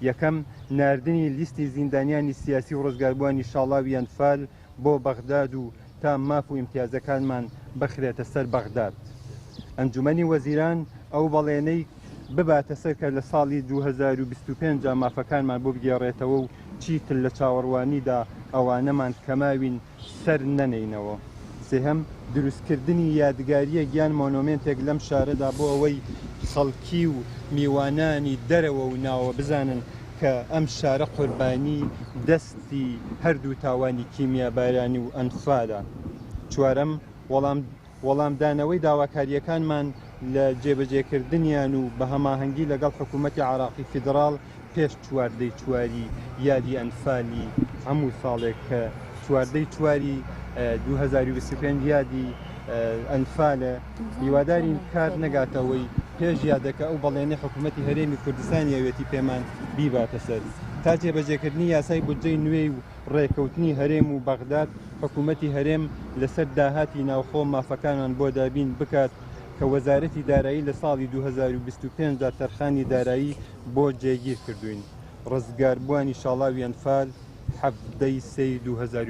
یەکەم، ناردنی لیستی زیندانیانی سیاسی و ڕزگاربووانی شاڵاوی ئەنفال بۆ بەغداد و تا ماف و ئیمتیازەکانمان بخرێتە سەر بەغداد. ئەنجومەنی وەزیران ئەو بەڵێنەی بباتە سەر کە لە ساڵی 2025 دا مافەکانمان بۆ بگێڕێتەوە و چیتر لە چاوەڕوانیدا ئەوانەمان کە ماوین سەر نەنێینەوە. سێهەم، دروستکردنی یادگارییەک یان مۆنۆمێنتێک لەم شارەدا بۆ ئەوەی خەڵکی و میوانانی دەرەوە و ناوە بزانن کە ئەم شارە قوربانی دەستی هەردوو تاوانی کیمیابارانی و ئەنفالە. چوارەم، وەڵام وەڵامدانەوەی داواکارییەکانمان لە جێبەجێکردنیان و بە هەماهەنگی لەگەڵ حکوومەتی عێراقی فیدڕاڵ پێش چواردەی چواری یادی ئەنفالی هەموو ساڵێک کە چواردەی چواری 2025 یادی ئەنفالە هیوادارین کار نەگاتەوەی پێش یادەکە ئەو بەڵێنەی حکوومەتی هەرێمی کوردستانی ئەوێتی پێمان بیباتە سەر تا جێبەجێکردنی یاسای بودجەی نوێی و ڕێکەوتنی هەرێم و بەغداد حکوومەتی هەرێم لەسەر داهاتی ناوخۆ مافەکانمان بۆ دابین بکات کە وەزارەتی دارایی لە ساڵی 2025 دا تەرخانی دارایی بۆ جێگیر کردووین. ڕزگاربووانی شاڵاوی ئەنفال، 17 ی سێی 2025.